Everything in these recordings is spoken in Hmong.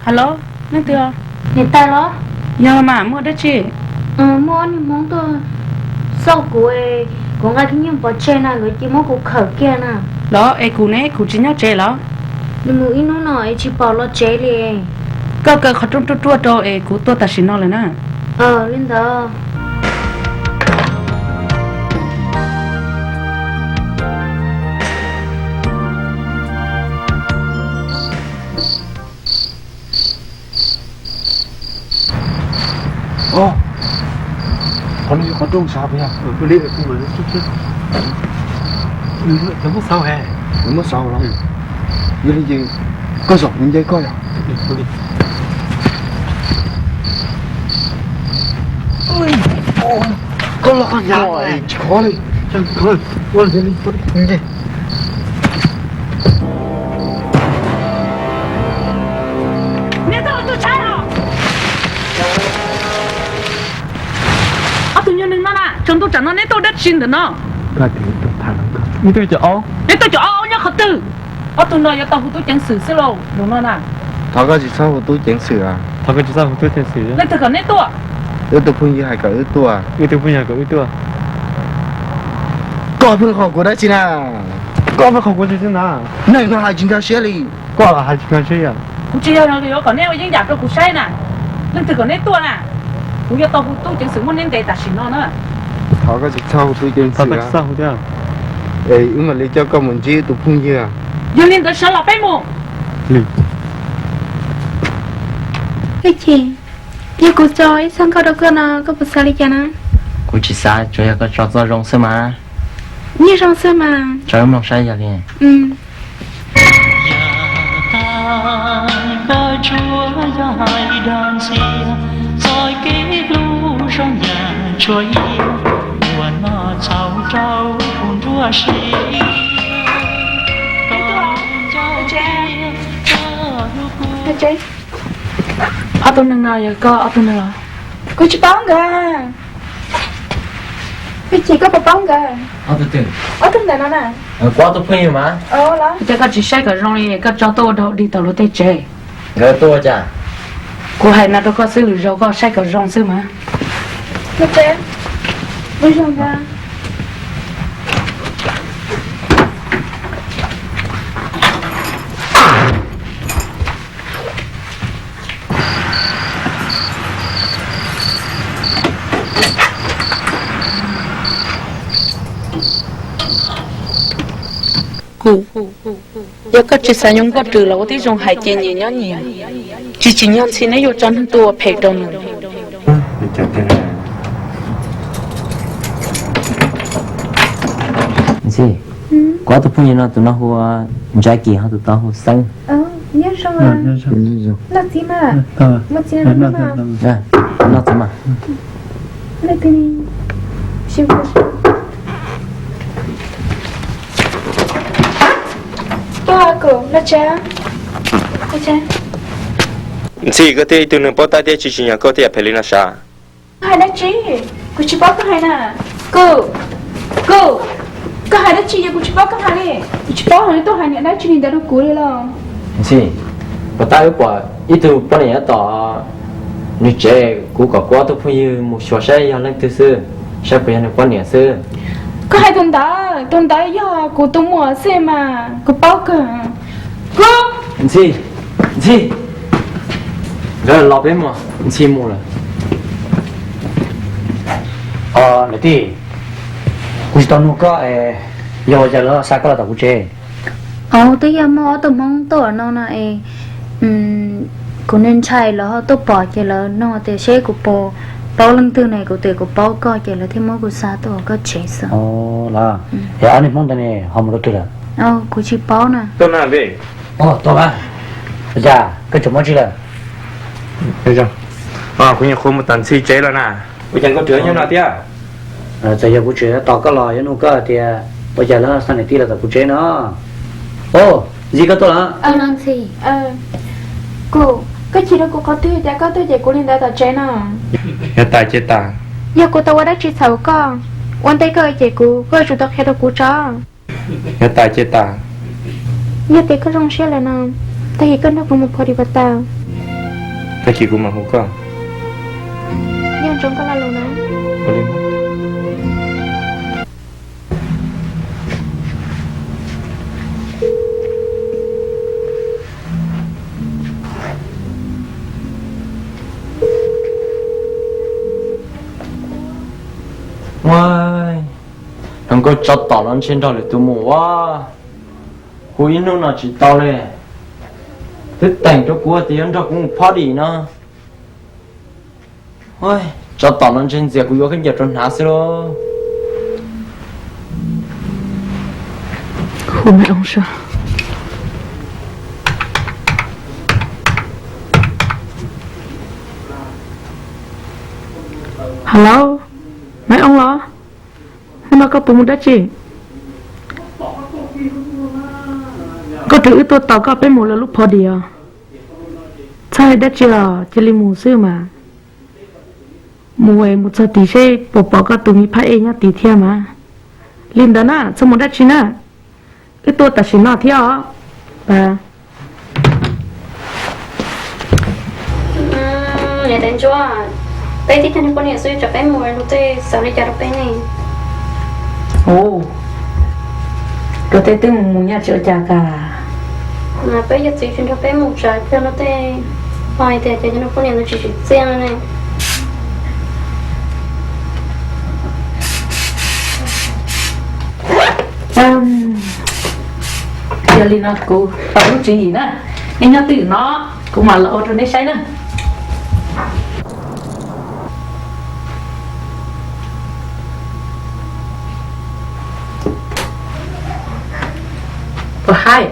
Halo, leej twg? Niam tais los? Yog mas, muaj dab tsi? Muaj ob niag hmoob tuaj xauj kuv, kuv nqa khib nyiab pov tseg na, nkawd cia muab kuv khawm kiag na. Los es kuv ne, kuv tsis nyob tsev los? Nws mus ib hnub no es tsis pom los tsev li. Koj kaw qhov rooj ruaj ruaj rau es kuv tuaj tam sim no lawm na. Li ntawd. Qhov no yog qhov rooj sav puas yog? Lawv muab xauj he. Lawv muab xauj los? Yog li ces koj zaum kuv nce koj yog. Koj los qhov ncauj tsis khov li. Ob tug nyuag neeg no na, tsaus ntuj tsam no neb tuaj dab tsi ntawm no? Neb tuaj caum aub nyob qhov twg? Ob tug no yuav tau hu tub ceev xwm xwb lauj, lus no na. Thov koj tsis txhob hu tub ceev xwm. Thov koj tsis txhob hu tub ceev xwm. Leej twg kom neb tuaj? Wb tus phooj ywg hais kom wb tuaj. Wb tus phooj ywg hais kom wb tuaj. Koj pheej qhov kuv dab tsi na? Koj pheej qhov kuv dab tsi na? Neeg no hais tsis nkag siab li. Koj los hais tsis nkag siab. Kuv tsis yog yuav kom neb ua yeeb yam rau kuv saib na. Leej twg kom neb tuaj na? Kuv yuav tau hu tub ceev xwm muab neb ntes tam sim no na. Thov koj tsis txhob hu tub ceev xwm. Wb mam li coj koj mus ntsib tus phooj ywg. Yog li ntawd sawv los peb mus. Hwj Chim, yog kuv tso ib txoj nkauj rau koj no koj puas xav li cas na? Kuv tsis xav, tsuas yog koj tso txoj zoo xwb mas. Nyiaj zoo xwb mas. Tso wb mloog saib yog li. Ob tug neeg no yog koj ob tug neeg los? Kuv tsis paub nkawd. Hwj Chim, koj puas paub nkawd? Ob tug ntawm no na. Kuv ob tug phooj ywg mas. Cas koj tsis saib kom zoo li, koj tso tuaj ua dog ua dig tom luag tej tsev? Nkawd tuaj ua cas? Kuv hais no rau koj xwb, lwm zaus koj saib kom zoo xwb mas. Kuv, yog koj tsis xav nyob nkauj rws los ua tib zoo hais ces nyias nyob nyias, tsis tsim nyog Ntxhi neb yuav tso neeg tuaj ua phem rau nws. Ntxhi, kuv ob tug phooj ywg no tus no hu ua Ntsa Kis ho tus tod hu Xeeb. Noj txiv mas. Ntxhi, koj thiaj ib tug neeg paub tab thiab tsis tsim nyog koj thiaj phem li no sav. Koj hais dab tsi? Kuv tsis paub koj hais na. Kuv, kuv, koj hais dab tsi es kuv tsis paub koj hais li? Kuv tsis paub hais li, tuaj hais niam dab tsi li ntawd rau kuv li los? Ntxhi, puas tab wb pom ib tug poj niam nyob tom nws tsev, kuv kom kuv ob tug phooj ywg mus xyuas saib yog leej twg xwb, saib puas yog nws poj niam xwb. Koj hais tus ntawd, tus ntawd yog kuv tus muam xwb mas, kuv paub kawg. Kuv, Ntxhi, Ntxhi, nkawd los peb mus, Ntxhi mus lawm. Niam tij, kuv tsis tau nug koj, yog ua cas lawv xa koj los tom kuv tsev? Au, twb yog muaj ob tug hmoob tuaj no no es, kuv ntshai lawv ho tuaj pom ces lawv no tias seb kuv puas paub leej twg ne, kuv tias kuv paub koj ces lawv thiaj muab kuv xa tuaj koj tsev xwb. Es ob niag hmoob ntawd ne ho mus rau twg lawm? Kuv tsis paub na. Tuaj mas, ua cas koj tseem mus tsev lawm? Kuv nyuam qhuav mus tom Ntxhi tsev lawm na. Ua cas nkauj Rwg nyob no thiab? Txawm yog kuv tseem tos koj los yuav nug koj tias ua cas lawv xa niam tij los tom kuv tsev no. Au, Ntxhi koj tuaj los? Kuv, koj chim rau kuv qhov twg cas koj tuaj cem kuv li ntawd tom tsev no? Yog tas ces tas. Yog kuv tau ua dab tsi txhaum koj, ua ntej koj cem kuv, koj yuav tsum tau qhia rau kuv tso. Yog tas ces tas. Yog tias koj zoo siab lawm no, tag kis koj nrog kuv mus party pas tas. Tag kis kuv mam hu koj. Nco ntsoov koj lo lus na. Hluas nkauj tsov tom no ntshe nrog lwm tus mus ua. Hu ib hnub no tsis tau li. Twb teem rau kuv tias yuav nrog kuv mus party no. Tsov tom no ntshe ntxias kuv yuav khaub ncaws rau hnav xwb lauj. Hello, Maiv Oo los? Hnub no koj puas mus dab tsi? Koj twb wb tuaj tos koj peb mus lawv lub party os. Txhob hais dab tsi os, cia li mus xwb mas. Mus es mus txog tid seb puas pom koj tus me phab ej nyob tid thiab mas. Li ntawd na, txhob mus dab tsi na. Wb tuaj tam sim no thiab os. Niam tais Ntsuab, peb tib tug niag poj niam xwb tso peb mus lub twg xav li cas rau peb ne? Ua, rau tej twb mus mus nyaj tsis ua cas kas. Mas peb yog txiv tsis nrog peb mus tsav kiag lub tej, ho hais tias cov niag poj niam ntawd tsis tsim txiaj ne. Yog li no kuv tau lub tswv yim na, nej nyob twj ywm no, kuv mam los ua rau neb saib na. Puas haib?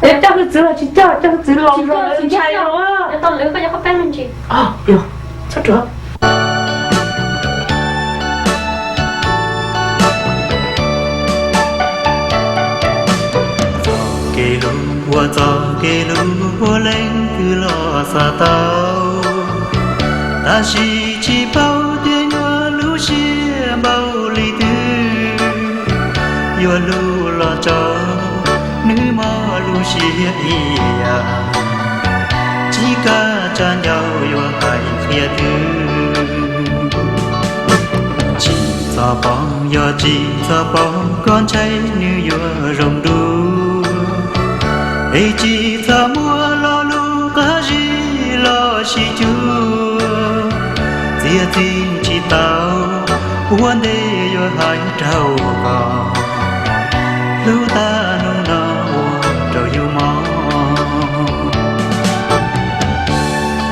Coj hwj txwv los tsis coj, coj hwj txwv los los ntshai los. Tau lwv koj cov koj peb me ntsis. Txhob ruam. Txoj kev hlub ua txoj kev hlub puav leej twg los xav tau, tab sis tsis paub tias nyuaj lub siab npaum li twg. Yuav hlub los tso, nws mob lub siab ib yam, tsis kav tsam ncauj yuav hais qhia twg. Tsis txhob poob, yog tsis txhob poob, koj ntshai nws yuav zoo dua. Es tsis txhob muab lo lus qab zib los sib cuag, txiav txim tsis tau, ua ntej yuav hais rau koj, hlub tag hnub no ua rau yus mob.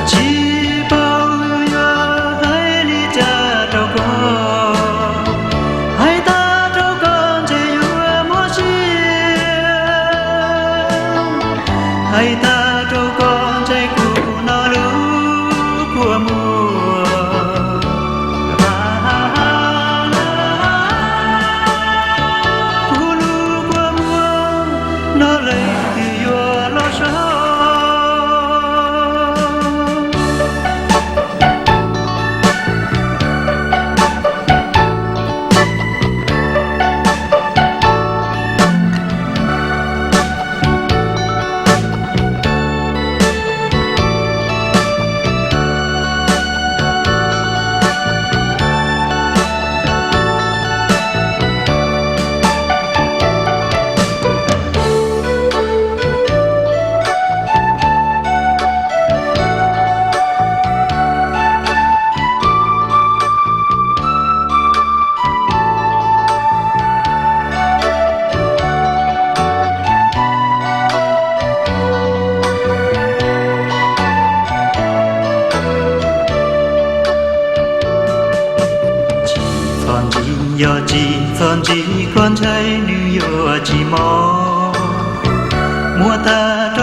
Tsis paub yuav hais li cas rau koj, hais tag rau koj ntshe yuav mob siab, hais tag rau koj ntshe kuv no lub kua muag. Kuv lub kua muag no leej twg yuav los so. Tsis txhob ntshai, yog tsis txhob ntshai, koj ntshai nws yuav tsis mob. Muab tag